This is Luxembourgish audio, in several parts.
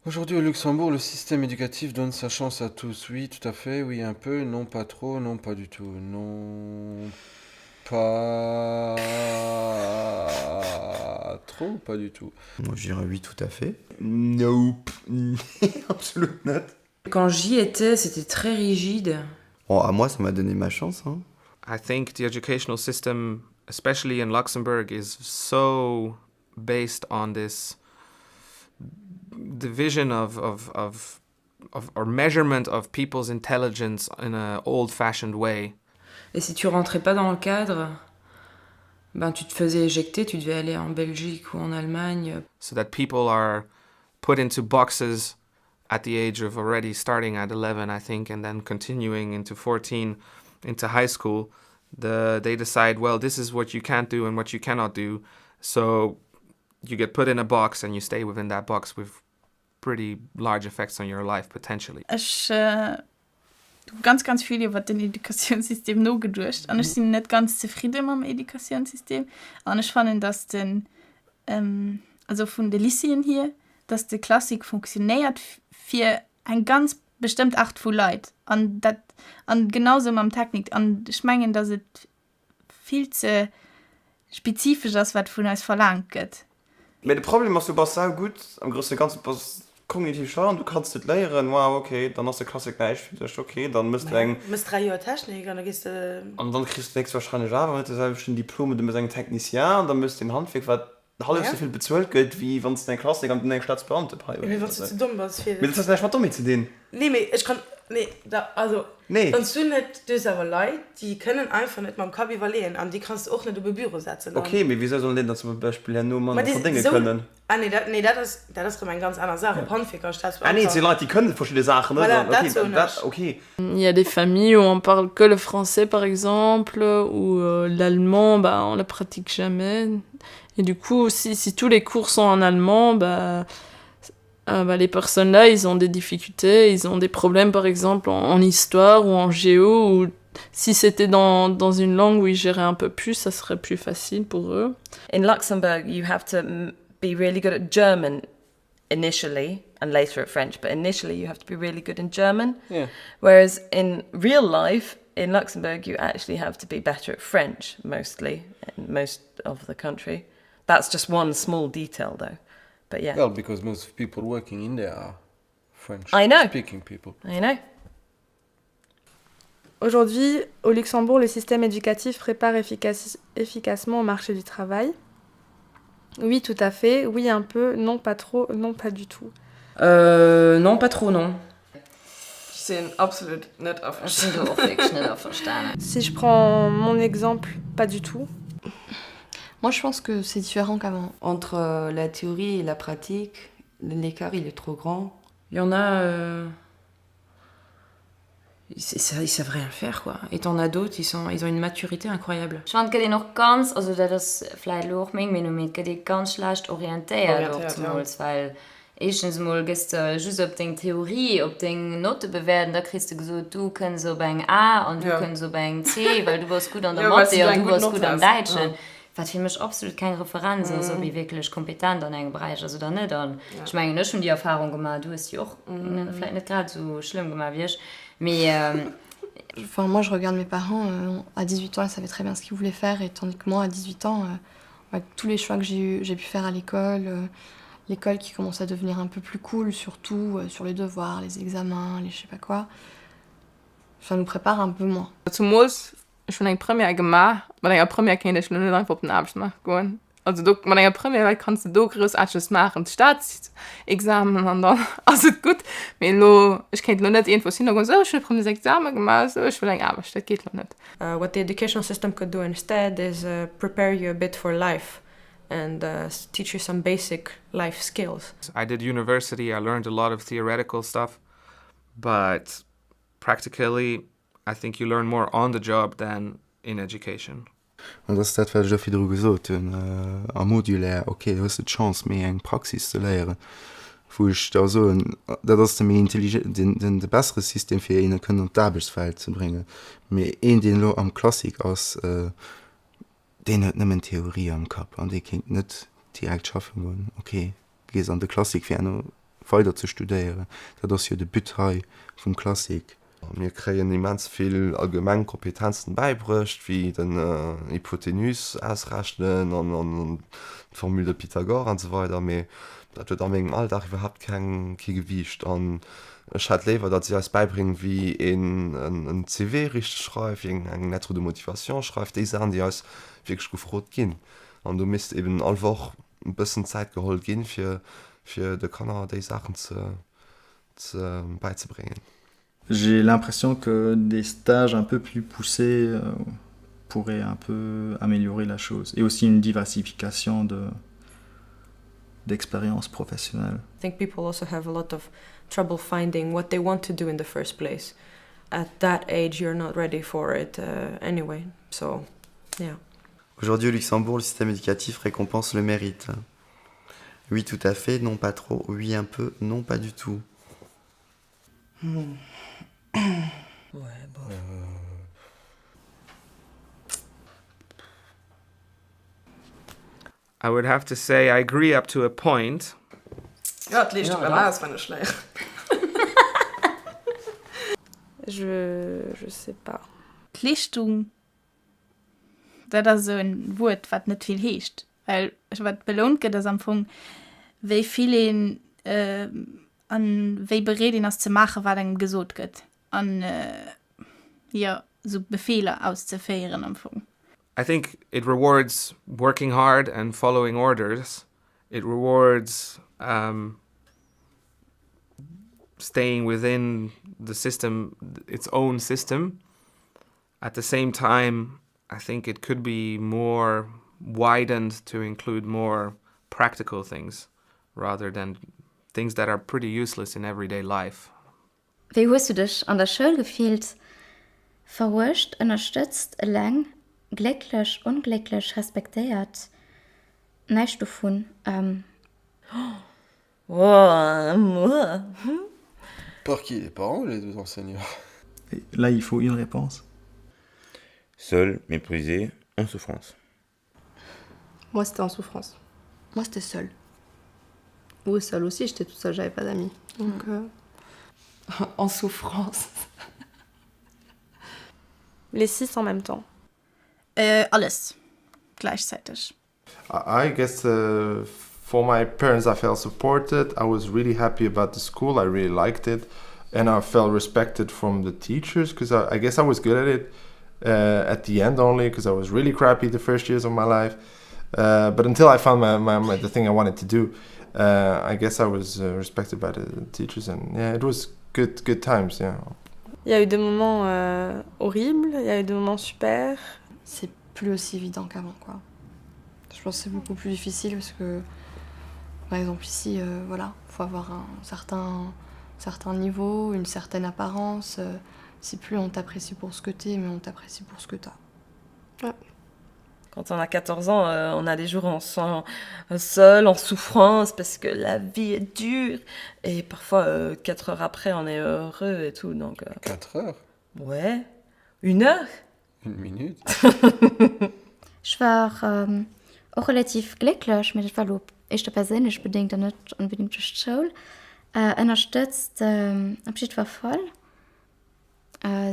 Aujourd'hui au Luxembourg, le système éducatif donne sa chance à tous. Oui, tout à fait, oui, un peu, non, pas trop, non, pas du tout, non, pas trop ou pas du tout. Moi je dirais oui, tout à fait. Nope, absolut net. Quand j'y étais, c'était très rigide. Bon, à moi ça m'a donné ma chance hein. I think the educational system, especially in Luxembourg, is so based on this division of, of, of, of or measurement of people's intelligence in an old-fashioned way. Et si tu rentrais pas dans le cadre, ben tu te faisais éjecter, tu devais aller en Belgique ou en Allemagne. So that people are put into boxes at the age of already starting at 11, I think, and then continuing into 14 into high school, the, they decide, well, this is what you can't do and what you cannot do. So you get put in a box and you stay within that box with pretty large effects on your life potentially. Ech hu ganz, ganz vill iwwert den Educatiounssystem nogeduecht an ech sinn net ganz zefridde mam Educatiounssystem an ech fannen, dass den, also vun de Lycéeën hier, dass de Classique fonctionnéiert fir eng ganz bestëmmt Art vu Leit an dat an genau sou mam Technique an ech mengen, dass et vill ze spezifesch ass, wat vun eis verlaangt gëtt. Mee de Problem ass, du bass sau gutt am groussen Ganzen, du bass kognitiv schlau an du kanns et léieren, wow, ok, dann ass de Classique näischt fir dech, ok, dann mëss du eng. Mëss 3 Joer Technik an da gees de. An dann kriss du héchstwahrscheinlech awer net de selwechten Diplom, du mëss eng Technicien an da mëss de en Handwierk, wat hallef sou vill bezuelt gëtt, wéi wann s de eng Klassik an eng Staatsbeamtepai hues. Mee wann s du ze domm bass fir. Mee dat huet näischt mat Dommheet ze dinn. Nee, mee ech kann, nee, da, also, Nee. wann s du net, du hues awer Leit, déi kënnen einfach net mam Kapp iwwerleeën an déi kanns du och net op e Büro setzen an. Ok, mee wisou sollen déi dann zum Beispill herno manner verdénge kënnen? Ah nee, dat, nee, dat ass, dat ass rëm eng ganz aner Saach, ob Handwierker, Staatsbeamter. Ah nee, et si Leit, déi kënnen verschidde Saachen net. Voilà, dat soen ech. Ok. Il y a des familles où on parle que le français par exemple ou euh, l'allemand bah, on le pratique jamais et du coup si, si tous les cours sont en allemand bah, euh, bah, les personnes là ils ont des difficultés ils ont des problèmes par exemple en, en histoire ou en géo ou si c'était dans, dans une langue où ils géraient un peu plus ça serait plus facile pour eux in Luxembourg you have to be really good at German initially and later at French, but initially you have to be really good in German. Yeah. Whereas in real life in Luxembourg you actually have to be better at French mostly in most of the country. That's just one small detail though. But yeah. Well, because most people working in there are French I know. speaking people. I know. Aujourd'hui, au Luxembourg, le système éducatif prépare efficace, efficacement au marché du travail. Oui, tout à fait, oui un peu, non pas trop, non pas du tout. Euh, non, pas trop, non. Sinn absolut net averstanen. Si je prends mon exemple, pas du tout. Moi je pense que c'est différent qu'avant. Entre euh, la théorie et la pratique, l'écart il est trop grand. Il y en a euh, ils, ils savent rien faire quoi. Et t'en as d'autres, ils, sont, ils ont une maturité incroyable. Ech fannen et gëtt een och ganz, also dat ass vläit elo och meng Meenung, mee et gëtt ee ganz schlecht orientéiert och zemools, well éischtens emol gëss de just op deng Theorie, op deng Notte bewäert an da kriss de gesot, du kënns op eng A an du kënns op eng C, well du bass gutt an der Mathé an du bass gutt am Däitschen, wat fir mech absolut keng Referenz ass, ob ee wierklech kompetent an engem Beräich ass oder net. An ech mengen, ech hunn déi Erfarung gemaach, du hues déi och vläit net grad esou schlëmm gemaach wéi ech, mee. Enfin moi je regarde mes parents euh, à 18 ans ils savaient très bien ce qu'ils voulaient faire et tandis que moi à 18 ans euh, avec tous les choix que j'ai eu j'ai pu faire à l'école euh, l'école qui commence à devenir un peu plus cool surtout euh, sur les devoirs les examens les je sais pas quoi ça nous prépare un peu moins. Zumools ech hunn eng Première gemaach, mat enger Première kéint ech lo net einfach op den Aarbechtsmaart goen. Also do mat enger Première, wat kanns de do Groussaarteges maachen? D'Staatsexamen an dann ass et gutt. Mee elo, ech kéint elo net iergendwou hin a goen, sou ech hunn e Premièresexame gemaach, sou ech wëll eng Aarbecht. Dat geet lo net. What the educational system could do instead is prepare you a bit for life and teach you some basic life skills. I did university, I learned a lot of theoretical stuff, but practically I think you learn more on the job than in education. An dat ass dat, wat ech och virdru gesot hunn, am Modulaire, ok, do hues de d'Chance, méi eng Praxis ze léieren, wou ech da soen, dat ass de méi intelligent, den, den, de bessere System, fir een kënnen an d'Aarbechtswelt ze bréngen. Mee een, deen elo am Classique ass, deen huet nëmmen Theorie am Kapp an dee kéint net direkt schaffe goen. Ok, du gees an de Classique, fir herno. weider ze studéieren. Dat ass jo de But hei vum Classique. Mir kréien immens vill allgemeng Kompetenzen bäibruecht, wéi den Hypotenus ausrechnen an d'Formule de Pythagore an esou weider, mee dat huet a mengem Alldag iwwerhaapt keng kee Gewiicht. An ech hätt léiwer, datt si eis bäibréngen, wéi een en CV richteg schreift, wéi een eng Lettre de motivation schreift, déi Saachen, déi eis wierklech gefrot ginn. An do misst eben all Woch e bëssen Zäit geholl ginn, fir fir de Kanner déi Saachen ze ze bäizebréngen. J'ai l'impression que des stages un peu plus poussés euh, pourraient un peu améliorer la chose et aussi une diversification de d'expériences professionnelles. I think people also have a lot of trouble finding what they want to do in the first place. At that age you're not ready for it uh, anyway. So yeah. Aujourd'hui au Luxembourg, le système éducatif récompense le mérite. Oui, tout à fait, non pas trop, oui un peu, non pas du tout. Hmm. Ouais, bof. Euh... I would have to say I agree up to a point. Ja, d'Leeschtung ja, war auswenneg léieren. Je, je sais pas. D'Leeschtung, dat ass esou en Wuert, wat net vill heescht, well wat belount gëtt, ass am Fong, wéi vill een an wéi bereet een ass ze maachen, wat engem gesot gëtt an, jo, esou Befeeler auszeféieren am Fong. I think it rewards working hard and following orders. It rewards um, staying within the system, its own system. At the same time, I think it could be more widened to include more practical things rather than things that are pretty useless in everyday life. Wéi hues du dech an der Schoul gefillt? Veruecht, ënnerstëtzt, eleng, glécklech, onglécklech, respektéiert, näischt dovun. Par qui? Les parents ou les deux enseignants? Là, il faut une réponse. Seul, méprisé, en souffrance. Moi, c'était en souffrance. Moi, c'était seul. Ou seul aussi, j'étais toute seule, j'avais pas d'amis. Donc, mm. euh... En souffrance. Les six en même temps. Äh, alles gleichzeitig. I guess uh, for my parents I felt supported. I was really happy about the school. I really liked it and I felt respected from the teachers because I, I guess I was good at it uh, at the end only because I was really crappy the first years of my life. Uh, but until I found my, my, my the thing I wanted to do, uh, I guess I was uh, respected by the teachers and yeah, it was good good times yeah. Il y a eu des moments euh, horribles, il y a eu des moments super. C'est plus aussi évident qu'avant quoi. Je pense c'est beaucoup plus difficile parce que par exemple ici euh, voilà, faut avoir un certain certain niveau, une certaine apparence, euh, c'est plus on t'apprécie pour ce que t'es, mais on t'apprécie pour ce que t'as. Ouais. Quand on a 14 ans, euh, on a des jours où on se sent euh, seul, en souffrance parce que la vie est dure et parfois euh, 4 heures après on est heureux et tout donc euh... 4 heures Ouais une heure Une minute Ech war och relativ glécklech, mee dat war elo éischter perséinlech bedéngt an net onbedéngt duerch d'Schoul. Ënnerstëtzt op jiddwer Fall,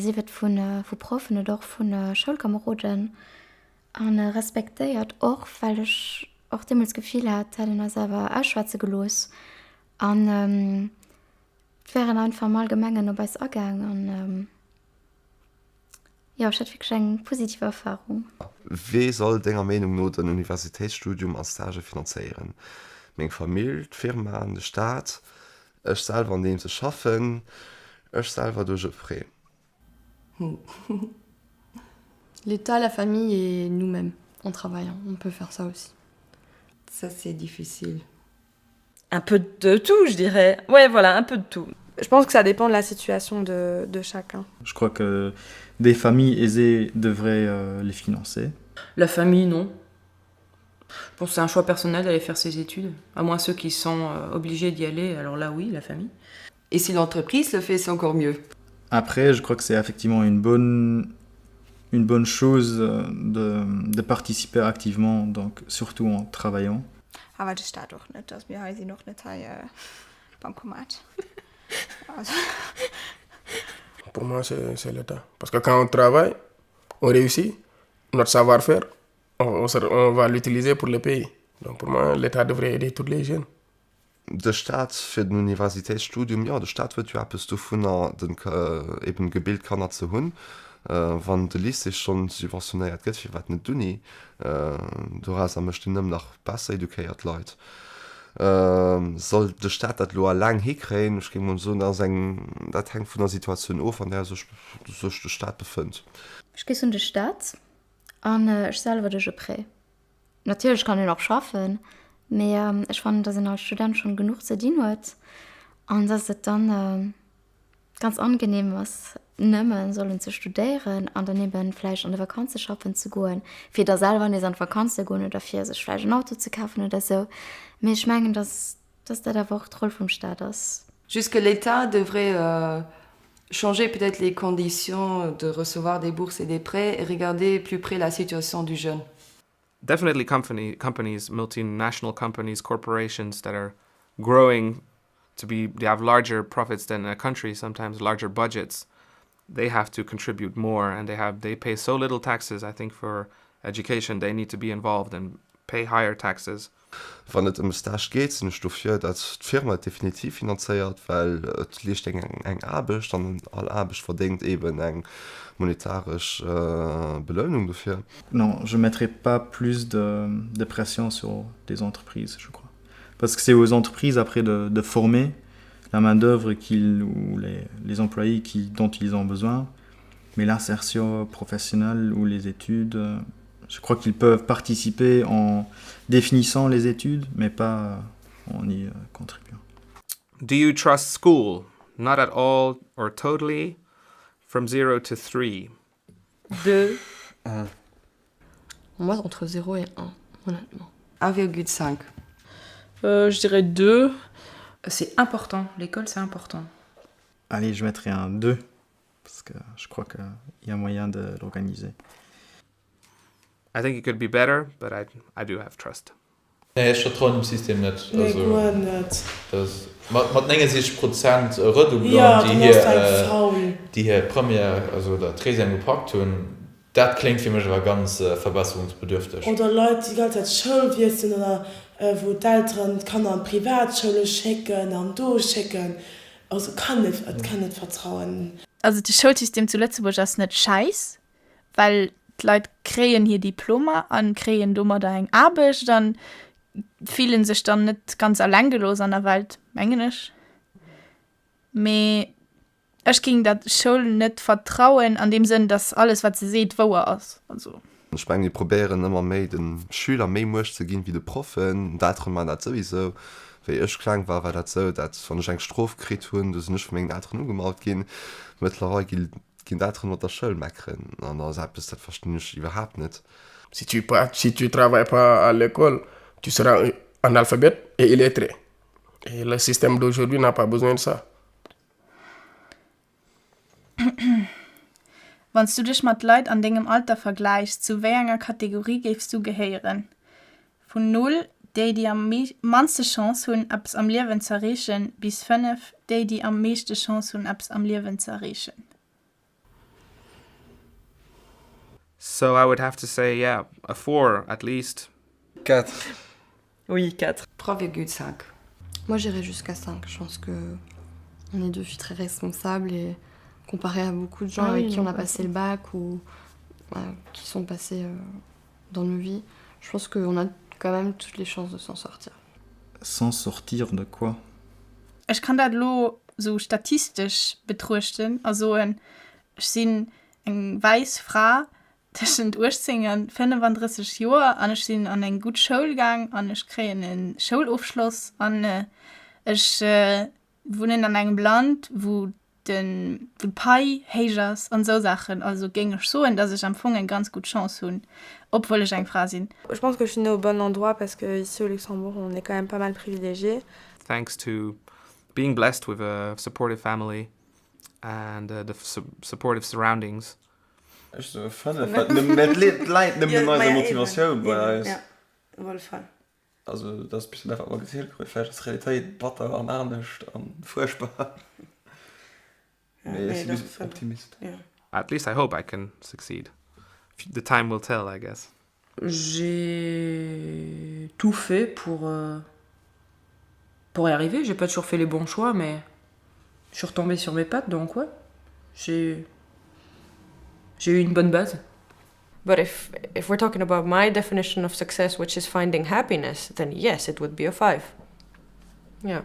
sief et vu Proffen oder och vu Schoulkameroden a respektéiert och, well ech och deemools d'Gefill hat, et hätt een eis awer ausschwätze gelooss an et wär een einfach am Allgemengen op eis agaang an. Jo, ech hat wierklech eng positiv Erfahrung. Wee soll denger Meenung no den Universitéitsstudium a Stagë finanzéieren? Meng Famill, d'Firmaen, de Staat, ech selwer andeems ech schaffen, ech selwer duerch e Prêt? L'État, la famille et nous-mêmes en travaillant, on peut faire ça aussi. Ça c'est difficile. Un peu de tout, je dirais. Ouais, voilà, un peu de tout. Je pense que ça dépend de la situation de, de chacun. Je crois que des familles aisées devraient euh, les financer. La famille, non. Je pense que c'est un choix personnel d'aller faire ses études, à moins ceux qui sont euh, obligés d'y aller, alors là oui, la famille. Et si l'entreprise le fait, c'est encore mieux. Après, je crois que c'est effectivement une bonne une bonne chose euh, de, de participer activement, donc surtout en travaillant. Awer de Staat och net, also mir hei sinn och net hei. Bancomat. Pour moi, c'est l'État. Parce que quand on travaille, on réussit, notre savoir-faire, on, on, on va l'utiliser pour le pays. Donc pour moi, l'État devrait aider tous les jeunes. De Staat fir den Universitéitsstudium, jo, de Staat huet jo eppes dovunner, den eben gebilt Kanner ze hunn. Wann de Lycée schonn subventionéiert gëtt, firwat net d'Uni? Dorauser mécht een nëmmen nach besser eduquéiert Leit. Soll de Staat dat elo alleng hikréien? Ech géing mol soen, dat ass eng, dat hänkt vun der Situatioun of, an där sech sech de Staat befënnt. Ech géif soen de Staat an ech selwer duerch e Prêt. Natierlech kann een och schaffen, mee ech fannen, dass een als Student schonn genuch ze dinn huet an dass et dann ganz angenehm ass, nëmme sollen ze studéieren an dann eben vläicht an de Vakanze schaffen ze goen, fir da selwer nees an d'Vakanz ze goen oder fir sech vläicht en Auto ze kafen oder sou. Mee ech mengen, dass dass dat awer och d'Roll vum Staat ass. Juste que l'État devrait euh, changer peut-être les conditions de recevoir des bourses et des prêts et regarder plus près la situation du jeune. Definitely company companies, multinational companies, corporations that are growing to be they have larger profits than a country, sometimes larger budgets. They have to contribute more and they have they pay so little taxes I think for education they need to be involved and pay higher taxes. Wann et ëm e Stage geet, sinn ech dofir, datt d'Firma et definitiv finanzéiert, well et leescht eng eng Aarbecht an all Aarbecht verdéngt eeben eng monetaresch Belounung dofir. Non, je mettrai pas plus de de pression sur des entreprises, je crois. Parce que c'est aux entreprises après de de former la main d'œuvre qu'ils ou les les employés qui dont ils ont besoin, mais l'insertion professionnelle ou les études, je crois qu'ils peuvent participer en définissant les études, mais pas en y contribuant. Do you trust school? Not at all or totally? From 0 to 3. 2. 1. Moi entre 0 et 1, honnêtement. 1,5. Euh, je dirais 2. C'est important, l'école c'est important. Allez, je mettrai un 2 parce que je crois qu'il y a moyen de l'organiser. I think it could be better, but I, I do have trust. Nee, ech vertrauen dem System net. Nee, guer net. Dat mat 69 Prozent Redoublant, Jo, déi dann hir, ass dat faul. déi hir Première, also oder Treizième gepackt hunn, dat kléngt fir mech awer ganz verbesserungsbedürfteg. Oder Leit, déi ganz Zäit d'Schoul wiesselen oder wou d'Elteren d'Kanner an d'Privatschoule schécken an do schécken. Also kann net, et kann net vertrauen. Also de Schoulsystem zu Lëtzebuerg ass net schäiss, well d'Leit kréien hir Diplomer a kréien domadder eng Aarbecht a fillen sech dann net ganz alleng gelooss an der Welt, mengen ech. Mee ech géing der Schoul net vertrauen an deem Sënn, datt alles wat se seet wouer ass. Also. Ech mengen, mir probéieren ëmmer méi de Schüler méi Muecht ze ginn wéi de Proffen. D'Eltere maachen dat souwisou. Wéi ech kleng war, war dat sou, dat wann ech eng Strof kritt hunn, du sinn ech vu mengen Elteren ugemalt ginn. Mëttlerweil gi ginn d'Elteren mat der Schoul meckeren an dat ass eppes, dat verstinn ech iwwerhaapt net. Si tu pas, si tu travailles pas à l'école, tu seras analphabète et illettré. Et le système d'aujourd'hui n'a pas besoin de ça. Wann s du dech mat Leit an dengem Alter vergläichs, zu wéi enger Kategorie géifs du gehéieren? Vun 0, déi déi am mannste Chance hunn eppes am Liewen z'erreechen, bis 5, déi déi am meeschte Chance hunn eppes am Liewen z'erreechen. So I would have to say, yeah, a 4 at least. 4. Oui, 4. 3,5. Moi j'irais jusqu'à 5. Je pense que on est deux filles très responsables et comparé à beaucoup de gens ah avec oui, qui on a passé le bac ou ouais, qui sont passés euh, dans nos vies, je pense qu'on a quand même toutes les chances de s'en sortir. S'en sortir de quoi? Ech kann dat elo sou statistesch betruechten a soen, ech sinn eng wäiss Fra tëschent 18 a 35 Joer an ech sinn an eng gutt Schoul gaang an ech kréien e Schoulofschloss an ech wunnen an engem Land, wou den wou d'Pai héich ass an esou Saachen. Also géing ech soen, datt ech am Fong eng ganz gutt Chance hunn, obwuel ech eng Fra sinn. Je pense que je suis née au bon endroit parce que ici au Luxembourg on est quand même pas mal privilégié. Thanks to being blessed with a supportive family and the supportive surroundings. Ech soe 5, well et läit nëmmen un eiser Motivatioun bei eis. Jo, op alle Fall. Also dat ass bis dat wat mer gezielt krut. Vläicht ass d'Realitéit batter an anescht a fuerchtbar. Mee ech si bis Optimist. At least I hope I can succeed. The time will tell, I guess. J'ai tout fait pour euh, pour y arriver. J'ai pas toujours fait les bons choix, mais je suis retombée sur mes pattes, donc ouais. J'ai j'ai eu une bonne base. But if if we're talking about my definition of success, which is finding happiness, then yes, it would be a 5. Yeah.